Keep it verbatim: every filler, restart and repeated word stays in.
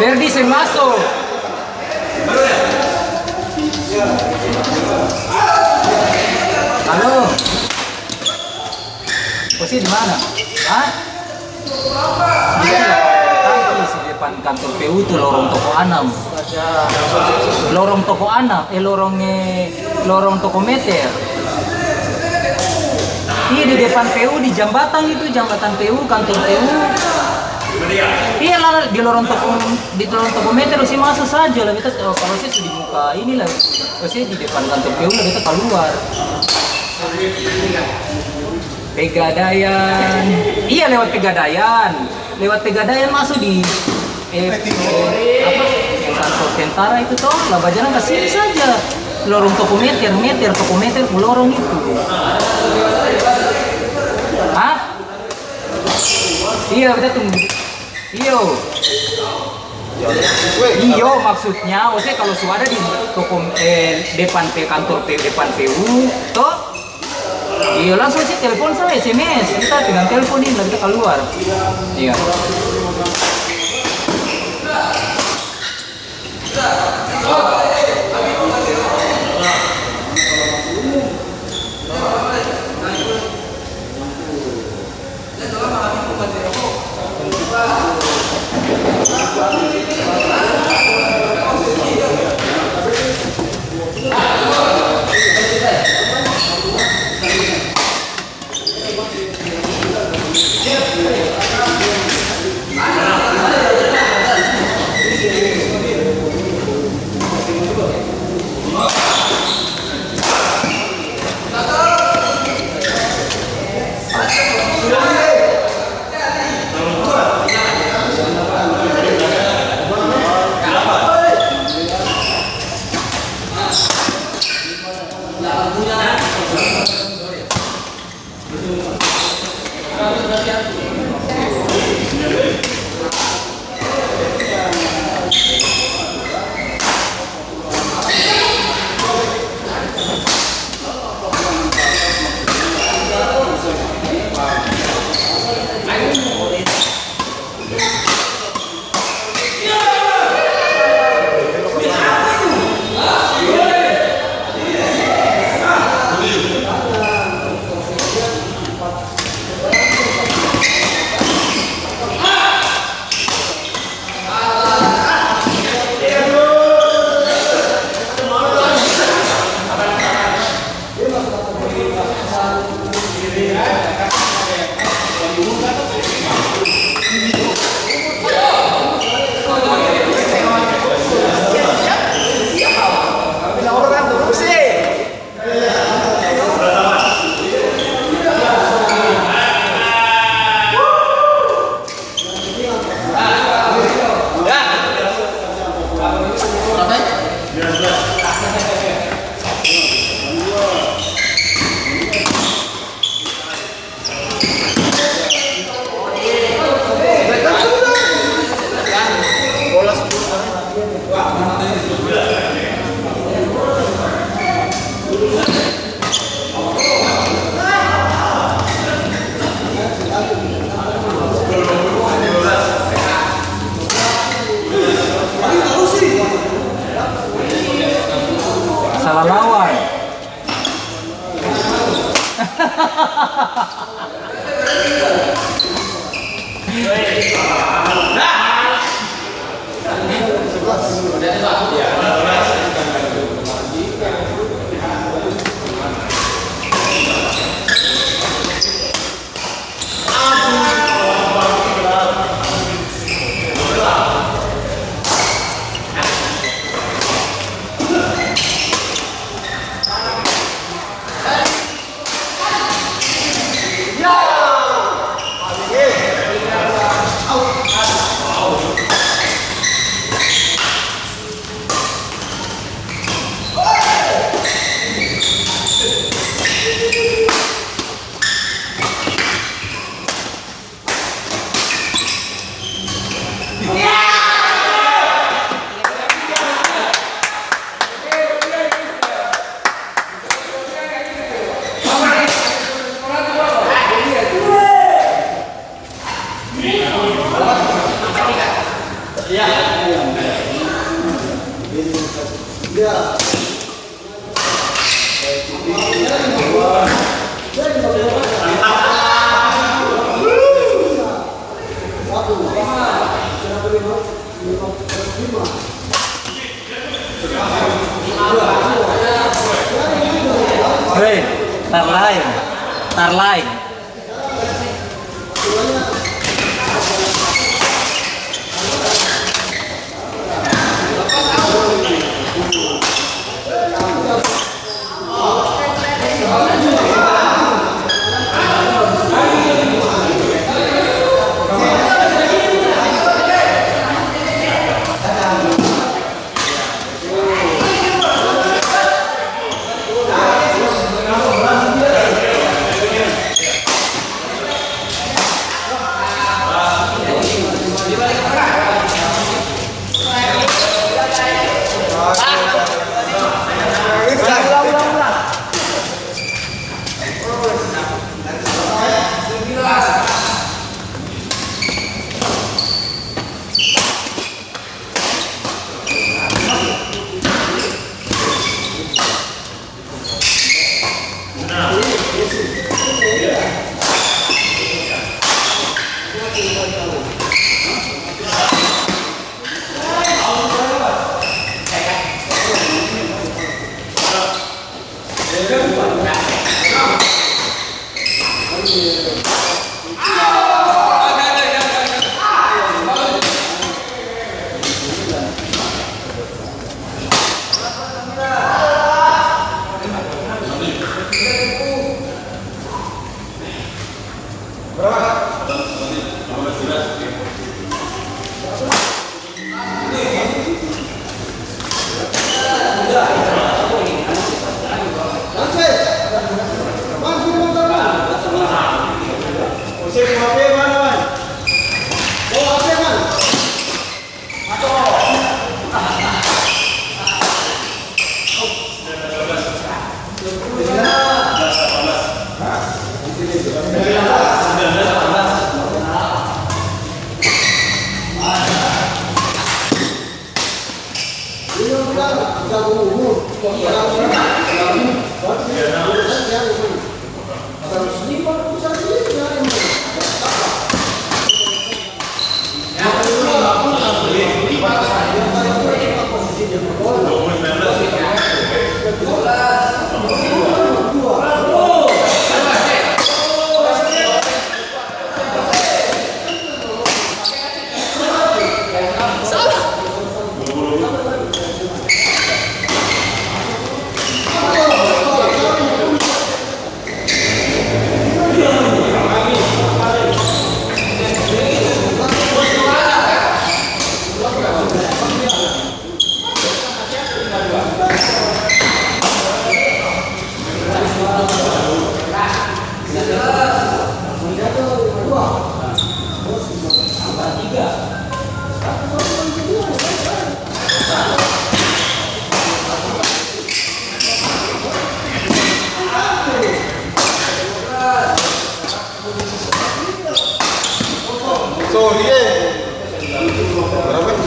Ferdi seng maso. Halo. Ose di mana? Hah? Di depan kantor P U tu, lorong toko anam. Lorong toko anam, eh, lorong, eh, lorong toko meter. Iya, di depan P U, di jambatan itu, jambatan P U, kantor P U. Iya lah, di lorong toko, di lorong toko meter, ose maso saja lah, beta, oh, kalo ose su di muka ini lah, ose di depan kantor P U lah, beta kaluar. Pegadaian. Iya, lewat Pegadaian. Lewat Pegadaian maso di, eh, eh, apa? Yang kantor tentara itu to, lah bajalang ka sini saja. Lorong toko meter, meter, toko meter pung lorong itu. Hah? Iya, beta tunggu. Iyo. Iyo, maksudnya, ose kalo su ada di toko, eh, depan pe-, kantor pe-, depan P U, to? Iyo, langsung se telepon sa, S M S. Beta pegang telepon ini, la beta kaluar. Iya. Hei, tar laeng, tar laeng. Sorry, eh. Berapa?